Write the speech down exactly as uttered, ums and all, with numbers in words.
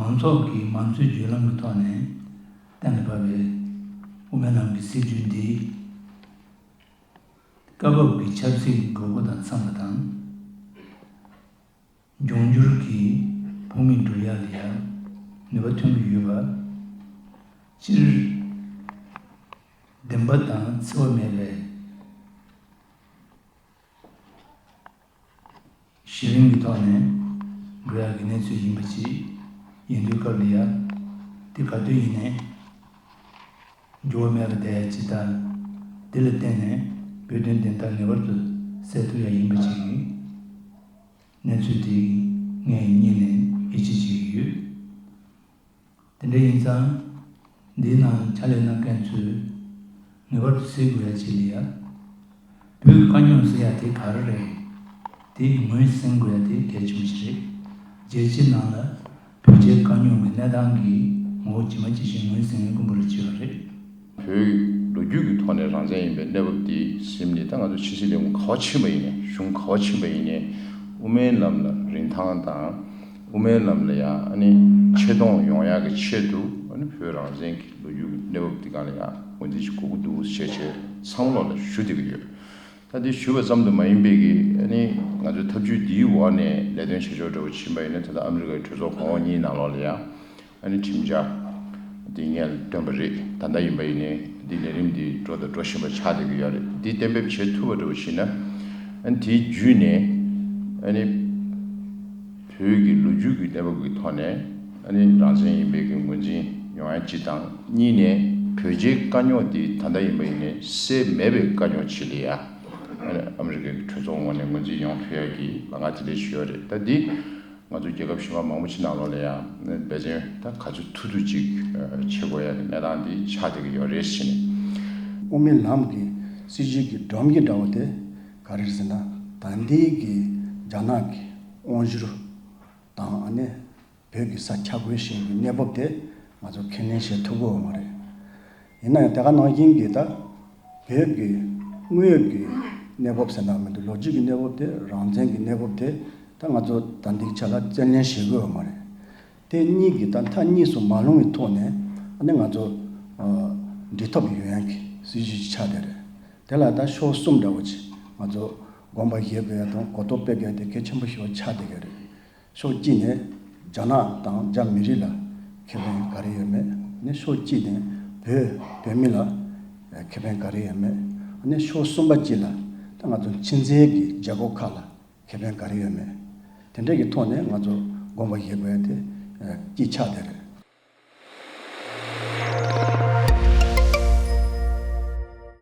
མང་ཚོགས་ཀྱིས་མང་གཙོའི་བརྒྱུད་ལམ་གྱི་ཐོག་ནས་གཏན་ལ་ཕབ་པའི་དབུ་མའི་ལམ་གྱི་སྲིད་བྱུས་འདི། སྐབས་བབ་ཀྱི་ཆབ་སྲིད་དགོས་མཁོ་དང་འཚམས་པ་དང་། འབྱུང་འགྱུར་གྱི་བོད་མིའི་འགྲོ་ཡ་ལ་ཡང་ནུས་པ་ཐོན་གྱི་ཡོད་པ། སྤྱིར་བདེན་པ་དང་འཚེ་བ་མེད་པའི་གཞི་རིམ་གྱི་ཐོག་ནས་འགྲོ་ཡ་གི་གནས་ཚུལ་ཡིན་པ་ཅིག་ཡིན་དུས་སྐབས་ལ་ཡ། དེ་ག་དུས་ཡིན་ནའི་འགྱུར་བ་མེད་པ་བསྡད་ཡ་ཅིག་དང་། དེ་ལ་བརྟེན་ནས་བོད་དོན་བདེན་མཐའ་ངེས་པར་དུ་གསལ་ཐུབ་ཡ་ཡིན་པ་ཅིག་ཡིན། གནས་ཚུལ་དེ་ངས་སྙིང་ནས་ཡིད་ཆེས་བྱེད་ཀྱི་ཡོད། དེ་འདྲ་ཡིན་ཙང་། འདིའི་ནང་ཕྱག་ལས་གནང་མཁན་ཚོས་ངེས་པར་དུ་གཟིགས་དགོས་ཡ་ཅིག་ལ་ཡ། བོད་ཀྱི་དཀའ་རྙོག་ཟེར་ཡ་དེ་ག་རེ་རེད། དེ་ངོས་ཟིན་དགོས་ཡ་དེ་གལ་ཆེན་པོ་ཞིག་རེད། རྒྱལ་སྤྱིའི་ནང་ལ་བོད་རྒྱའི་དཀའ་རྙོག་གི་གནས་སྟངས་ཀྱི་ངོ་བོ་ཇི་མ་ཇི་བཞིན་ངོས་ཟིན་ཡ་དཀོན་པོ་རེད་བྱས་པ་རེད། བོད་ལོ་རྒྱུས་ཀྱི་ཐོག་ནས་རང་བཙན་ཡིན་པའི་གནས་བབ་འདི་ཟིན་ནས། ད་ང་ཚོ་ཕྱི་སྲིད་ལས་ཁུངས་ག་པར་ཕྱིན་པ་ཡིན་ནའི། གཞུང་ག་པར་ཕྱིན་པ་ཡིན་ནའི། དབུ་མའི་ལམ་ལ་རིན་ཐང་དང་། དབུ་མའི་ལམ་ལ་ཡང་ཨ་ནི་ཆེ་མཐོང་ཡོང་ཡག་གི་ཆེད་དུ། ཨ་ནི་བོད་རང་བཙན་གྱི་ལོ་རྒྱུས་ཀྱི་གནས་བབ་འདི་སྒང་ལ་ཡང་ངོས་འཛིན་ཞིག་དགོས་ཀྱི་འདུག་ཞེས་བྱས་ཚང་མ་ལ་ཞུ་བསྡད་ཀྱི་ཡོད། ད་འདི་ཞུ་བ་ཙམ་དུ་མ་ཡིན་པའི་གི། ཨ་ནི་ང་ཚོའི་ཐབས་ཇུས་འདིའི་འོག་ནས་ལས་དོན་བྱེད་ཕྱོགས་འདྲ་བོ་ཕྱིན་པ་ཡིན་ན། ད་ལྟ་ཨ་མི་རི་ཀའི་གྲོས་ཚོགས་གོང་འོག་གཉིས་ནང་ལོགས་ལ་ཡང་ཨ་ནི་ཁྲིམས་འཆར་འདི་སྔོན་ལ་བཏོན་པ་རེད། ད་ལྟ་ཡིན་པ་ཡིན་ནའི་འདི་ལས་རིམ་འདི་འགྲོ་དང་འགྲོ་བཞིན་པ་ཆགས་བསྡད་ཀྱི་ཡོད་རེད། འདི་གཏན་འབེབས་བྱེད་ཐུབ་པ་འདྲ་བོ་ཞིག་ན། ཨ་ནི་དེའི་བརྒྱུད་ནས་ཨ་ནི་བོད་ཀྱི་ལོ་རྒྱུས་ཀྱི་གནས་བབ་ཀྱི་ཐོག་ནས་ཨ་ནི་རང་བཙན་ཡིན་པའི་གི་ངོས་འཛིན་ཡོང་ཡ་གཅིག་དང་། གཉིས་ནས་བོད་རྒྱའི་དཀའ་རྙོག་འདི་ད་ལྟ་ཡིན་པ་ཡིན་ནའི་སེལ་མེད་པའི་དཀའ་རྙོག་ཅིག་ལ་ཡ། ཨ་ནི་ཨ་མི་རི་ཀའི་གྲོས་ཚོགས་ངོས་ནས་ངོས་འཛིན་ཡོང་ཐུབ་ཡ་གི་ལམ་ཁ་དེ་འདྲ་ཞིག་ཡོད་རེད། ད་འདི་ང་ཚོ་རྒྱལ་ཁབ་གཞན་པ་མང་པོ་ཅིག་ནང་ལོགས་ལ་ཡང་འབད་བརྩོན་ད་ག་ཚོད་ཐུབ་ཐུབ་ཅིག་བྱེད་དགོས་ཡ་གི་གནས་སྟངས་འདི་ཆགས་བསྡད་ཀྱི་ཡོད་རེད་ཟེར་ནས། དབུ་མའི་ལམ་གྱི་སྲིད་བྱུས་ཀྱི་སྒྲོམ་གྱི་འདྲ་བོ་དེ་ག་རེ་རེད་ཟེར་ན། ད་ལྟའི་གི་རྒྱ་ནག་གི་དབང་བསྒྱུར་དང་། ཨ་ནི་བོད་ཀྱི་ས་ཆ་བགོས་བཞིན་གྱི་གནས་བབ་དེ་ང་ཚོ་ཁས་ལེན་བྱེད་ཐུབ་ཀྱི་ཡོད་མ་རེད། ཡིན་ན་ཡང་དེ་ག་ནང་བཞིན་གྱི་ད་བོད་ཀྱི་དངོས་ཡོད་ཀྱི་གནས་བབ་ཟེར་ན་མི་འདུག་ལོ་རྒྱུས་ཀྱི་གནས་བབ་དེ། རང་བཙན་གྱི་གནས་བབ་དེ་ད་ང་ཚོ་ད་འདིའི་ཆ་ལ་བཙན་ལེན་བྱེད་ཀྱི་ཡོད་མ་རེད། དེ་གཉིས་ཀྱི་ད་མཐའ་གཉིས་སུ་མ་ལྷུང་བའི་ཐོག་ནས། ཨ་ནི་ང་ཚོ་ཨ་འགྲིག་ཐབས་ཡོང་ཡག་གི་སྲིད་བྱུས་ཅིག་ཆགས་བསྡད་རེད། དེ་ལ་ད་ཕྱོགས་གསུམ་འདྲ་བོ་ཅིག་ང་ཚོ་དགོངས་པ་བཞེས་དགོས་ཡ་དང་གོ་རྟོགས་སྤེལ་དགོས་ཡ་དེ་གལ་ཆེན་པོ་ཞིག་ཆགས་བསྡད་ཀྱི་རེད། ཕྱོགས་གཅིག་ནས་རྒྱ་ནག་དང་རྒྱ་མི་རིགས་ལ་ཁེ་ཕན་ག་རེ་ཡོད་མེད། ནས་ཕྱོགས་གཅིག་ནས་བོད་བོད་མི་ལ་ཁེ་ཕན་ག་རེ་ཡོད་མེད། ནས་ཕྱོགས་གསུམ་པ་གཅིག་ལ་ད་ང་ཚོ་ཕྱི་རྒྱལ་གྱི་རྒྱལ་ཁབ་ཁག་ལ་ཁེ་ཕན་ག་རེ་ཡོད་མེད། དེ་འདྲ་གི་ཐོག་ནས་ང་ཚོ་དགོངས་པ་བཞེས་དགོས་ཡ་དེ་གཅིག་ཆགས་བསྡད་རེད།